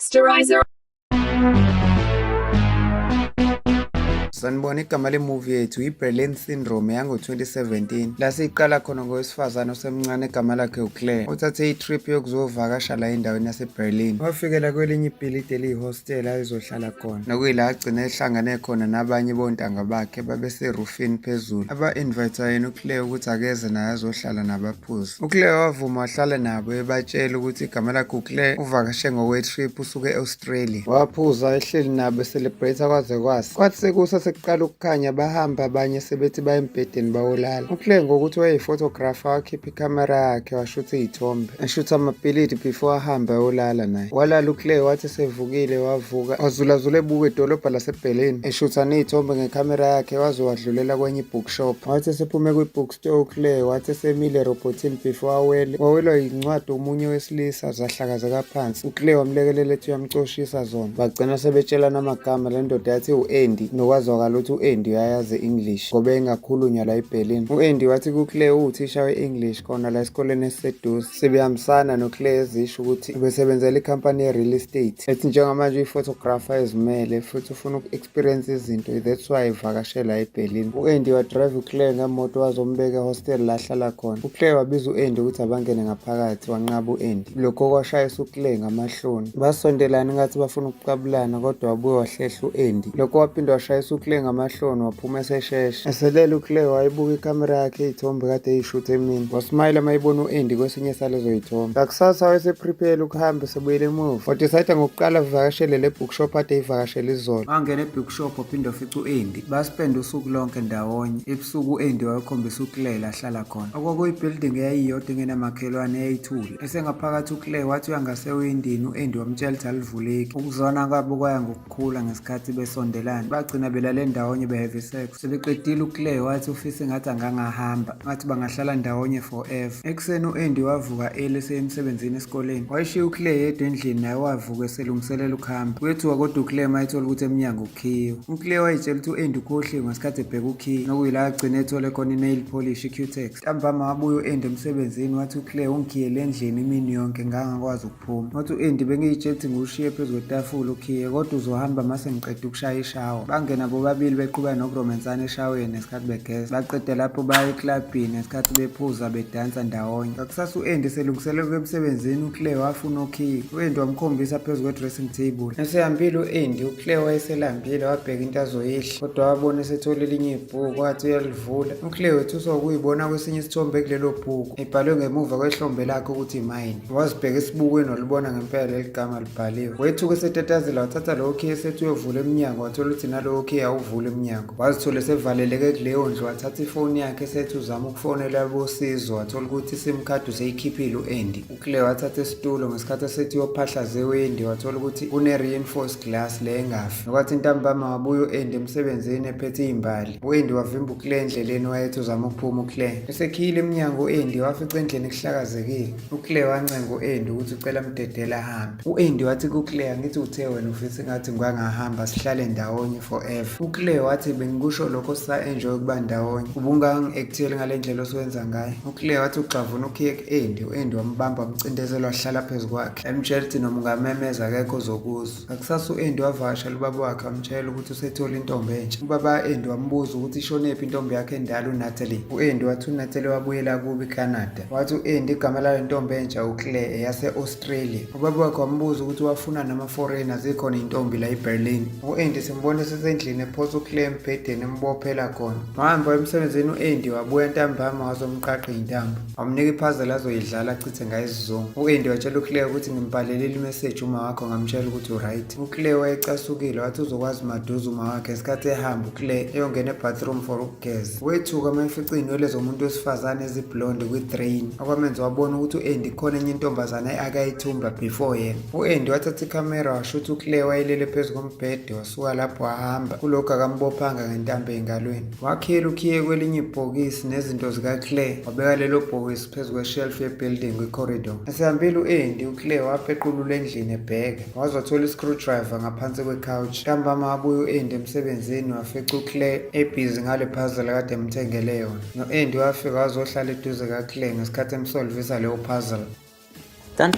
Posterizer. Sanibona, igama lemuvi yethu i-Berlin Syndrome yango-2017 la siyiqala khona ngowesifazane osemncane egama lakhe uClaire uthathe i-trip yokuzovakasha la endaweni yaseBerlin. Wafikela kwelinye ibhilidi eliyihostela ayezohlala khona, nokuyila agcina ehlangane khona nabanye bontanga bakhe babeserufini phezulu aba-invite yena uClaire ukuthi akeze naye azohlala nabaphuzi. UClaire wavuma wahlala nabo ebatshela ukuthi igama lakhe uClaire uvakashe ngokwe-trip usuke e-Australia. Waphuza ehleli nabo ecelebrate kwaze kwasa. Kwathi sekusa sekuqala ukukhanya bahamba abanye sebethi baye embhedeni bayolala. UClaire ngokuthi wayeyi-photographer wakhipha ikhamera yakhe washutha iy'thombe. Eshutha amabhilidi before ahambe ayolala naye. Walala uClaire wathi sevukile wavuka wazulazula ebuka idolobha laseBerlin eshutha ney'thombe ngekhamera yakhe waze wadlulela kwenye i-bookshop. Wathi esephume kwi-bookstore uClaire wathi esemile erobhothini before awele wawelwa yincwadi omunye wesilisa zahlakazeka phansi. UClaire wamlekelela ethi uyamcoshisa zona. Bagcina sebetshelana amagama le ndoda yathi u-Andy nokwazwakala ukuthi u-Andy uyayazi i-English ngoba engakhulunywa la eBerlin. U-Andy wathi kuClaire uwuthisha we-English khona la esikoleni esiseduze. Sebehambisana noClaire ezisho ukuthi ubesebenzela ikhampani ye-real estate ethi njengamanje uyi-photographer ezimele futhi ufuna uku-experience izinto, that's why evakashela eBerlin. U-Andy wadrive uClaire ngemoto wazombeka ehostel la ahlala khona. UClaire wabiza u-Andy ukuthi abangene ngaphakathi, wanqaba u-Andy. Lokho kwashayisa uClaire ngamahloni. Basondelana ingathi bafuna ukuqabulana kodwa wabuye wahlehla u-Andy. Lokho waphinde washayisa uClaire ngamahloni waphuma eseshesha. Eselele uClaire wayibuka ikhamera yakhe iy'thombe kade eyishutha emini. Wasmayila uma ebona u-Andy kwesinye salezo y'thombe. Ngakusasa wayeseprepare ukuhamba esebuyela emuva. Wadecide ngokuqala avakashele le bookshop ade eyivakashele izolo. Wangena e-bookshop waphinde wafica u-Andy. Baspenda usuku lonke ndawonye. Ebusuku u-Andy wayekhombisa uClaire la ahlala khona. Okwakuyi-building eyayiyodwa engenamakhelwane eyayithule. Esengaphakathi uClaire wathi uyangasewindini u-Andy wamtshela ukuthi alivuleki. Ukuzwana kwabo kwaya ngokukhula ngesikhathi besondelana. Bagcina belale ndawonye be-have sex. Sebeqedile uClaire wathi ufisa engathi angangahamba, ngathi bangahlala ndawonye forever. Ekuseni u-Andy wavuka early eseya emsebenzini esikoleni. Wayeshiya uClaire yedwa endlini naye wavuka eselungiselela ukuhamba. Wethuka kodwa uClaire uma ethola ukuthi emnyango ukhiyiwe. UClaire wayitshela ukuthi u-Andy ukhohliwe ngesikhathi ebheka ukhiye, nokuyila agcine ethole khona i-nail polish i-Cutex. Ntambama wabuya u-Andy emsebenzini wathi uClaire ungikhiyele endlini imini yonke ngangakwazi ukuphuma. Wathi u-Andy bengiyitshela ukuthi ngiwushiye phezu kwetafula ukhiye kodwa uzohamba mase ngiqeda ukushaya ishawa. Bangena bobabili beqhubeka nokuromensana eshaweni ngesikhathi begeza. Baqeda lapho baya eklabhini ngesikhathi bephuza bedansa ndawonye. Ngakusasa u-Andy eselungiselela ukuya emsebenzini uClaire wafuna ukhiye. U-Andy wamkhombisa phezu kwe-dressing table. Esehambile u-Andy, uClaire wayeselambile wabheka into azoyidla kodwa wabona esethola elinye ibhuku wathi uyalivula. UClaire wethuswa ukuyibona kwesinye isithombe kulelo bhuku ebhalwe ngemuva kwehlombe lakhe ukuthi mine. Wazibheka esibukweni walibona ngempela leli gama libhaliwe. Wethuka esetatazela wathatha lowo khiye esethi uyovula emnyango wathola ukuthi nalowo khiye awuvuli emnyango. Wazithola esevaleleke kuleyo ndlu wathatha ifoni yakhe esethi uzama ukufonela abosizo wathola ukuthi iSIM card useyikhiphile u-Andy. UClaire wathatha isitulo ngesikhathi esethi uyophahlaza ewindi wathola ukuthi kune-reinforced glass le engafi. Nokwathi ntambama wabuya u-Andy emsebenzini ephethe iy'mbali. U-Andy wavimba uClaire endleleni wayethi uzama ukuphuma uClaire. Esekhiyile emnyango u-Andy wafica endlini kuhlakazekile. UClaire wancenga u-Andy ukuthi ucela amdedele ahambe. U-Andy wathi kuClaire angithi uthe wena ufisa engathi ngangahamba sihlale ndawonye forever. UClaire wathi bengikusho lokho sisa-enjoy ukuba ndawonye. Ubungangi-acteli ngale ndlela osuwenza ngayo. UClaire wathi ugxavuna ukhiye ku-Andy. U-Andy wambamba wamcindezela wahlala phezu kwakhe. Emtshela ukuthi noma ungamemeza akekho ozokuzwa. Ngakusasa u-Andy wavakashela ubaba wakhe wamtshela ukuthi usethole intombi entsha. Ubaba ka-Andy wambuza ukuthi ishonephi intombi yakhe endala uNatalie. U-Andy wathi uNatalie wabuyela kubo eCanada. Wathi u-Andy igama lale ntombi entsha uClaire eyase-Australia. Ubaba wakhe wambuza ukuthi wafuna nama-foreigner zikhona iy'ntombi la eBerlin. U-Andy simbona esesendlini ephosa uClaire embhedeni embophela khona. Wahamba emsebenzini u-Andy wabuya ntambama wazomqaqa iy'ntambo. Wamnika iphazela azoyidlala achithe ngayo isizungu. U-Andy watshela uClaire ukuthi ngimbhalelile imeseji uma wakho ngamtshela ukuthi uright. UClaire wayecasukile wathi uzokwazi maduze uma wakhe ngesikhathi ehamba uClaire eyongena ebathroom for ukugeza. Wethuka uma efica iy'nwele zomuntu wesifazane eziblonde kwi-drain okwamenza wabona ukuthi u-Andy khona enye intombazane akayithumba before yena. U-Andy wathatha ikhamera washutha uClaire wayelele phezu kombhede wasuka lapho wahamba kulokhu akambophanga ngentambo ey'ngalweni. Wakhiyela ukhiye kwelinye ibhokisi nezinto zikaClaire wabeka lelo bhokisi phezu kweshelf yebuilding kwi-corridor. Esehambile u-Andy, uClaire wapequlula endlini ebheka. Waze wathola i-screwdriver ngaphansi kwe-couch. Ntambama wabuya u-Andy emsebenzini wafica uClaire ebhizi ngale puzzle akade emthengele yona. No-Andy wafika wazohlala eduze kaClaire ngesikhathi emsolvisa leyo puzzle. Done.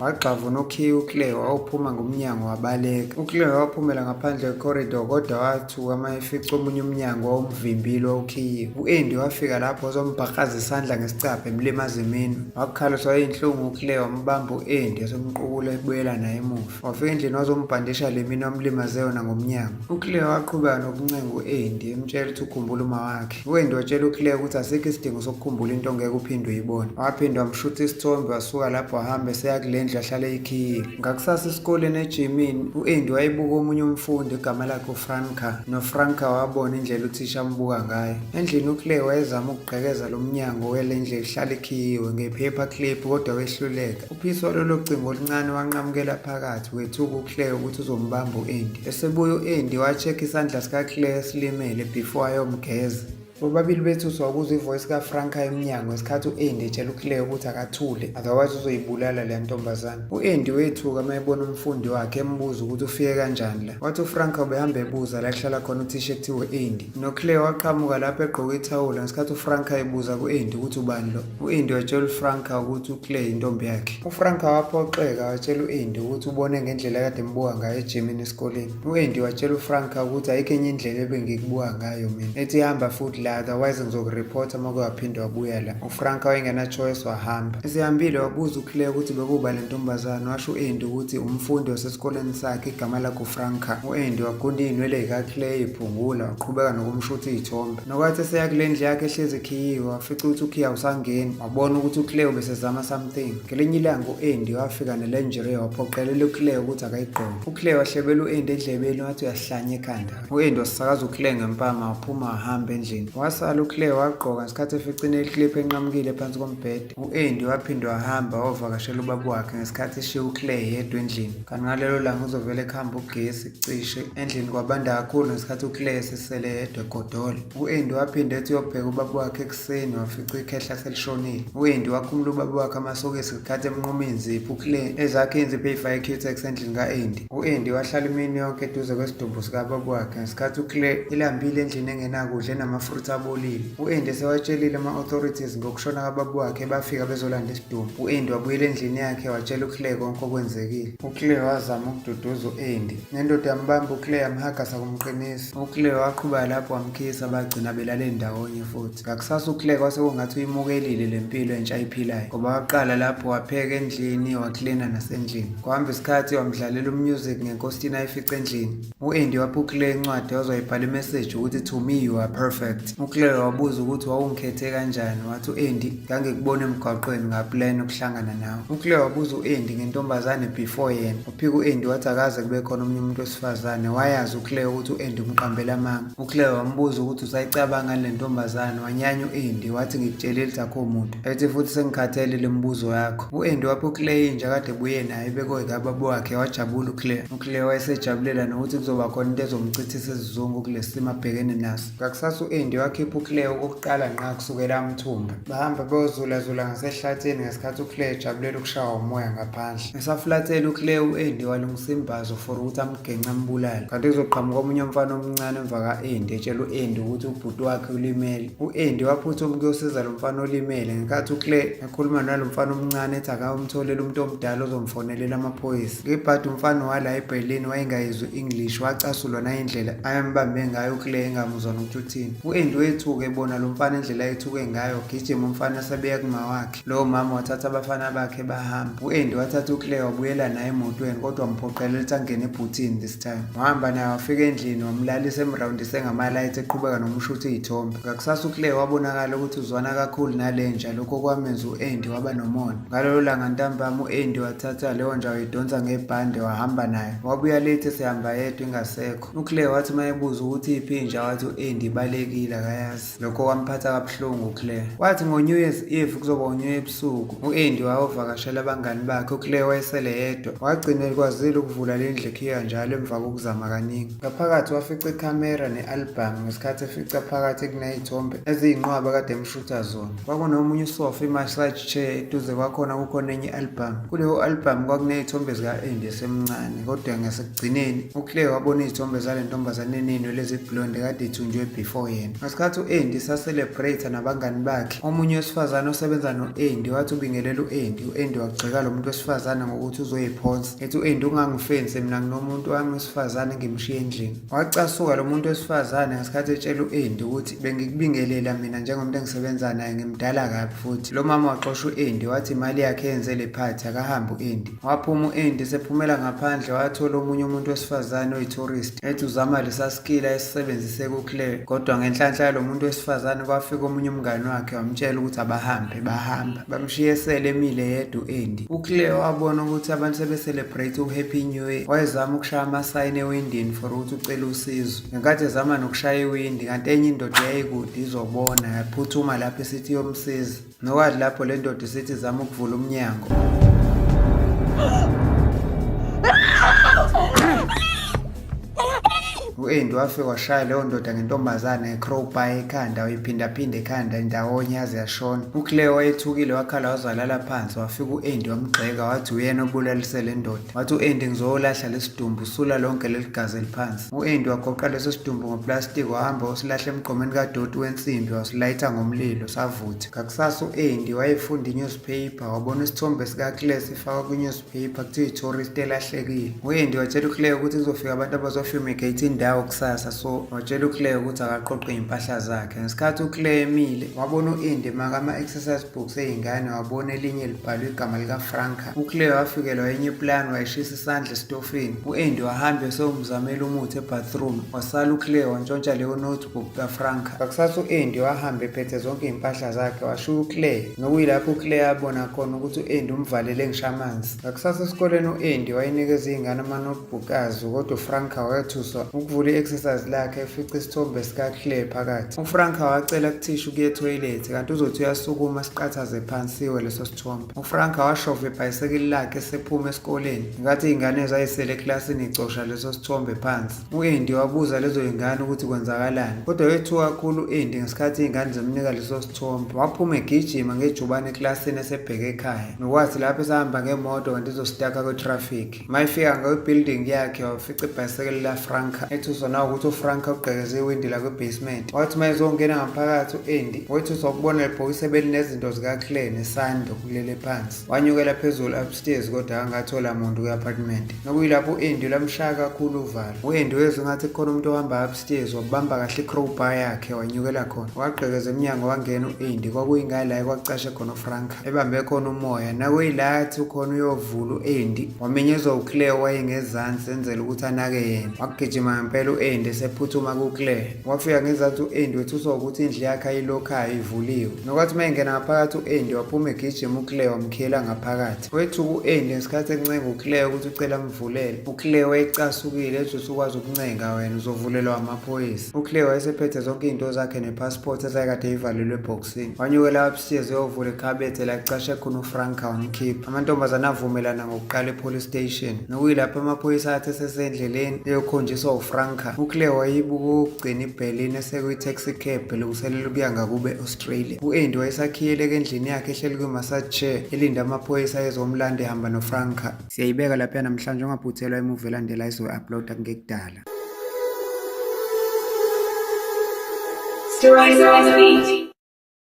Wagxavuna ukhiye uClaire wawuphuma ngomnyango wabaleka. UClaire waphumela ngaphandle kwecorridor kodwa wathuka uma efica omunye umnyango wawumvimbile wawukhiyiwe. U-Andy wafika lapho wazombhakraza isandla ngesicabha emlimaza iminwe. Wakhaliswa yinhlungu uClaire wambamba u-Andy esemqukula ebuyela naye emuva. Wafika endlini wazombhandisha le minwe amlimaze yona ngomnyango. UClaire waqhubeka nokuncenga u-Andy emtshela ukuthi ukhumbula uma wakhe. U-Andy watshela uClaire ukuthi asikho isidingo sokukhumbula into ongeke uphinde uyibone. Waphinde wamshutha isithombe wasuka lapho wahamba eseya kule ndlu ahlale eyikhiyile. Ngakusasa esikoleni ejimini, u-Andy wayebuka omunye umfundi igama lakhe uFranca. NoFranca wabona indlela uthisha ambuka ngayo. Endlini uClaire wayezama ukugqekeza lo mnyango wele ndlu ehlala ikhiyiwe nge-paper clip kodwa wehluleka. UPeace walolo cingo oluncane wanqamukela phakathi wethuka uClaire ukuthi uzombamba u-Andy. Esebuya u-Andy wa-check isandla sikaClaire esilimele before ayomgeza. Bobabili bethuswa ukuzwa ivoice kaFranca emnyango ngesikhathi u-Andy etshela uClaire ukuthi akathule otherwise uzoyibulala leya ntombazane. U-Andy wethuka uma ebona umfundi wakhe embuza ukuthi ufike kanjani la. Wathi uFranca ubehamba ebuza la kuhlala khona uthisha ekuthiwa u-Andy. NoClaire waqhamuka lapho egqoke ithawula ngesikhathi uFranca ebuza ku-Andy ukuthi ubani lo. U-Andy watshela uFranca ukuthi uClaire intombi yakhe. UFranca waphoxeka watshela u-Andy ukuthi ubone ngendlela akade embuka ngayo ejimini esikoleni. U-Andy watshela uFranca ukuthi ayikho enye indlela ebengikubuka ngayo mina. Ethi hamba futhi la otherwise ngizokuripotha uma kuwaphinde wabuya la. UFranca wayengena choice wahamba. Esehambile wabuza uClaire ukuthi bekuba le ntombazane washo u-Andy ukuthi umfundi wasesikoleni sakhe igama lakhe uFranca. U-Andy wagunda iy'nwele zikaClaire iphungula waqhubeka nokumshutha iy'thombe. Nokwathi eseya kule ndlu yakhe ehlezi ikhiyiwe wafica ukuthi ukhiya awusangeni wabona ukuthi uClaire ubesezama something. Ngelinye ilanga u-Andy wafika ne-lingerie waphoqelela uClaire ukuthi akayigqoke. UClaire wahlebela u-Andy endlebeni wathi uyahlanya ekhanda. U-Andy wasakaza uClaire ngempama waphuma wahamba endlini. Wasala uClaire wagqoka ngesikhathi efica ineclip enqamukile phansi kombhede. U-Andy waphinde wahamba wayovakashela ubaba wakhe ngesikhathi eshiya uClaire yedwa endlini. Kanti ngalelo langa uzovele kuhambe ugesi cishe endlini kwabanda kakhulu ngesikhathi uClaire esesele yedwa egodola. U-Andy waphinde ethi uyobheka ubaba wakhe ekuseni wafica ikhehla selishonile. U-Andy wakhumula ubaba wakhe amasokisi ngesikhathi emnquma inzipho uClaire ezakhe inzipho eyifake i-cutex endlini ka-Andy. U-Andy wahlala imini yonke eduze kwesidumbu sikababa wakhe ngesikhathi uClaire elambile endlini engenakudla enama-fruit abolile. U-Andy esewatshelile ama-authorities ngokushona kababa wakhe bafika bezolanda isidumbu. U-Andy wabuyela endlini yakhe watshela uClaire konke okwenzekile. UClaire wazama ukududuza u-Andy. Nendoda yambamba uClaire yamhaga sakumqinisa. UClaire waqhubeka lapho wamkhisa bagcina belale ndawonye futhi. Ngakusasa uClaire kwase kungathi uyimukelile le mpilo entsha ayiphilayo ngoba waqala lapho wapheka endlini waklina nasendlini. Kwahamba isikhathi wamdlalela umusic ngenkostina ayifica endlini. U-Andy wapha uClaire incwadi waze wayibhala imeseji ukuthi to me you are perfect. UClaire wabuza ukuthi wawungikhethe kanjani wathi u-Andy ngangikubona emgwaqweni ngaplan ukuhlangana nawe. UClaire wabuza u-Andy ngentombazane before yena. Uphika u-Andy wathi akaze kube khona omunye umuntu wesifazane. Wayazi uClaire ukuthi u-Andy umqambela amanga. UClaire wambuza ukuthi usayicabanga le ntombazane wanyanya u-Andy wathi ngikutshelile ukuthi akho muntu. Ethi futhi sengikhathele le mibuzo yakho. U-Andy wapha uClaire inja kade ebuye nayo ibekwe kababa wakhe wajabula uClaire. UClaire wayesejabulela nokuthi kuzoba khona into ezomchithisa isizungu kulesi simo abhekene naso. Ngakusasa u-Andy wakhipha uClaire okokuqala ngqa kusukela amthumba. Bahamba beyozulazula ngasehlathini ngesikhathi uClaire ejabulela ukushawa umoya ngaphandle. Esafulathela uClaire u-Andy walungisa imbazo for ukuthi amgence ambulale. Kanti kuzoqhamuka omunye umfana omncane emva ka-Andy etshela u-Andy ukuthi ubhuti wakhe ulimele. U-Andy waphuthuma ukuyosiza lo mfana olimele ngenkathi uClaire ekhuluma nalo mfana omncane ethi akayomtholela umuntu omdala ozomfonelela amaphoyisa. Ngebhadi umfana wala eBerlin wayengayizwa i-English wacasulwa nayindlela ayembambe ngayo uClaire engamuzwa nokuthi uthini. U-Andy wethuka ebona lo mfana indlela ayethuke ngayo gijima umfana esebeya kumawakhe. Lowo mama wathatha abafana bakhe bahamba. U-Andy wathatha uClaire wabuyela naye emotweni kodwa wamphoqelela ukuthi angene ebhuthini this time. Wahamba naye wafika endlini wamlalisa emrawundise ngamalayithi eqhubeka nokumshutha iy'thombe. Ngakusasa uClaire wabonakala ukuthi uzwana kakhulu nale nja lokho kwamenza u-Andy waba nomona. Ngalolo langa ntambama u-Andy wathatha leyo nja wayidonsa ngebhande wahamba nayo. Wabuya late esehamba yedwa ingasekho. UClaire wathi uma ebuza ukuthi iphi inja wathi u-Andy ibalekile akayazi. Lokho kwamphatha kabuhlungu uClaire. Wathi ngo-New Year's Eve kuzoba uNew Year ebusuku, u-Andy wayovakashela abangani bakhe, uClaire wayesele yedwa. Wagcina ekwazile ukuvula le ndlu ekhiya njalo emva kokuzama kaningi. Ngaphakathi wafica ikhamera ne-albhamu ngesikhathi efica phakathi kuney'thombe eziyinqwaba kade emshutha zona. Kwakunomunye usofa, i-massage chair, eduze kwakhona kukhona enye i-albhamu. Kuleyo albhamu kwakuney'thombe zika-Andy esemncane, kodwa ngasekugcineni uClaire wabona izithombe zale ntombazane eney'nwele eziblonde kade ithunjwe before yena. Ngesikhathi u-Andy esacelebrate nabangani bakhe, omunye wesifazane osebenza no-Andy wathi ubingelela u-Andy. U-Andy wagxeka lo muntu wesifazane ngokuthi uzoyiphonsa. Ethi u-Andy ungangifensi mina nginomuntu wami wesifazane ngimshiye endlini. Wacasuka lo muntu wesifazane ngesikhathi etshela u-Andy ukuthi bengikubingelela mina njengomuntu engisebenza naye ngimdala kabi futhi. Lo mama waxosha u-Andy wathi imali yakhe yenze le phathi akahambe u-Andy. Waphuma u-Andy sephumela ngaphandle wathola omunye umuntu wesifazane oyi-tourist ethi uzama lesa skill ayesisebenzise kuClaire. Kodwa ngenhlanhla yalo muntu wesifazane kwafika omunye umngani wakhe wamtshela ukuthi abahambe, bahamba. Bamshiya esele emile yedwa u-Andy. UClaire wabona ukuthi abantu sebecelebrate u-Happy New Year. Wayezama ukushaya amasayini ewindini for ukuthi ucele usizo. Ngenkathi ezama nokushaya iwindi kanti enye indoda yayikude izobona yaphuthuma lapho isithi iyomsiza. Nokwathi lapho le ndoda isithi izama ukuvula umnyango. U-Andy wafike washaya leyo ndoda ngentombazane nge-crowbar ekhanda wayiphindaphinda ekhanda ndawonye yaze yashona. UClaire wayethukile wakhala wazalala phansi wafika u-Andy wamgxeka wathi uyena obulalise le ndoda. Wathi u-Andy ngizolahla lesidumbu sula lonke leli gazi eliphansi. U-Andy wagoqa leso sidumbu ngoplastiki wahamba wasilahla emgqomeni kadoti wensimbi wasilayitha ngomlilo savutha. Ngakusasa u-Andy wayefunda i-newspaper wabona isithombe sikaClaire sifakwa kwi-newspaper kuthiwa i-tourist elahlekile. U-Andy watshela uClaire ukuthi kuzofika abantu abazofumigate indawo kusasa so watshela uClaire ukuthi akaqoqe iy'mpahla zakhe. Ngesikhathi uClaire emile wabona u-Andy emaka ama-exercise books ey'ngane wabona elinye libhalwe igama likaFranka. UClaire wafikelwa enye iplani wayishisa isandla esitofini. U-Andy wahamba esewumzamela umuthi ebathroom. Wasala uClaire wantshontsha leyo notebook kaFranka. Ngakusasa u-Andy wahamba ephethe zonke iy'mpahla zakhe washiya uClaire. Nokuyilapho uClaire abona khona ukuthi u-Andy umvalele ngisho amanzi. Ngakusasa esikoleni u-Andy wayenikeza iy'ngane ama-notebook azo kodwa uFranka wethuswa ukuvula i-exercise lakhe efica isithombe sikaClaire phakathi. UFranka wacela kuthisha ukuya ethoyilethi kanti uzothi uyasukuma siqathaze phansi siwe leso sithombe. UFranka washova ibhayisekili lakhe esephuma esikoleni ngenkathi iy'ngane zayisele ekilasini icosha leso sithombe phansi. U-Andy wabuza lezo y'ngane ukuthi kwenzakalani kodwa wethuka kakhulu u-Andy ngesikhathi iy'ngane zimnika leso sithombe. Waphuma egijima ngejubane ekilasini esebheke ekhaya nokwathi lapho esahamba ngemoto kanti izositaka kwi-traffic. Mayifika ngakwi-building yakhe wafica ibhayisekeli laFranka ethuswa nawukuthi uFranka ugqekeze iwindi lakwi-basement. Wathi uma ezongena ngaphakathi u-Andy wethuswa ukubona lebhokisi ebelinezinto zikaClaire nesando kulele phansi. Wanyukela phezulu upstairs kodwa angathola muntu kwi-apartment. Nokuyilapho u-Andy lamshaya kakhulu uvalo. U-Andy wezwa ngathi kukhona umuntu ohamba upstairs wabamba kahle i-crowbar yakhe wanyukela khona. Wagqekeza emnyango wangena u-Andy kwakuyingane la ekwacashe khona uFranka ebambe khona umoya. Nakuyila athi ukhona uyovula u-Andy wamenyezwa uClaire owayengezansi enzela ukuthi anake yena. Wagijima ngempela u-Andy esephuthuma kuClaire. Wafika ngezansi u-Andy wethuswa ukuthi indlu yakhe ayilokhayo ivuliwe. Nokwathi uma engena ngaphakathi u-Andy waphuma egijima uClaire wamkhiyela ngaphakathi. Wethuka u-Andy ngesikhathi encenga uClaire ukuthi ucela amvulele. UClaire wayecasukile ethi usukwazi ukuncenga wena uzovulelwa amaphoyisa. UClaire wayesephethe zonke izinto zakhe nepassport esayikade ivalelwe ebhokisini. Wanyukela upstairs eyovula ikhabethe la kucashe khona uFranka wamkhipha. Amantombazane avumelana ngokuqala epolice station. Nokuyilapho amaphoyisa athi esesendleleni eyokhonjiswa uFranka. UClaire wayeyibuka okokugcina iBerlin esekwi-taxi cab elungiselela ukuya ngakube e-Australia. U-Andy wayesakhiyeleke endlini yakhe ehleli kwi-massage chair elinde amaphoyisa ayezomlanda ehamba noFranka. Siyayibeka lapha namhlanje ungaphuthelwa imuvi elandela ezoyi-uploada kungekudala. Stories on the beat.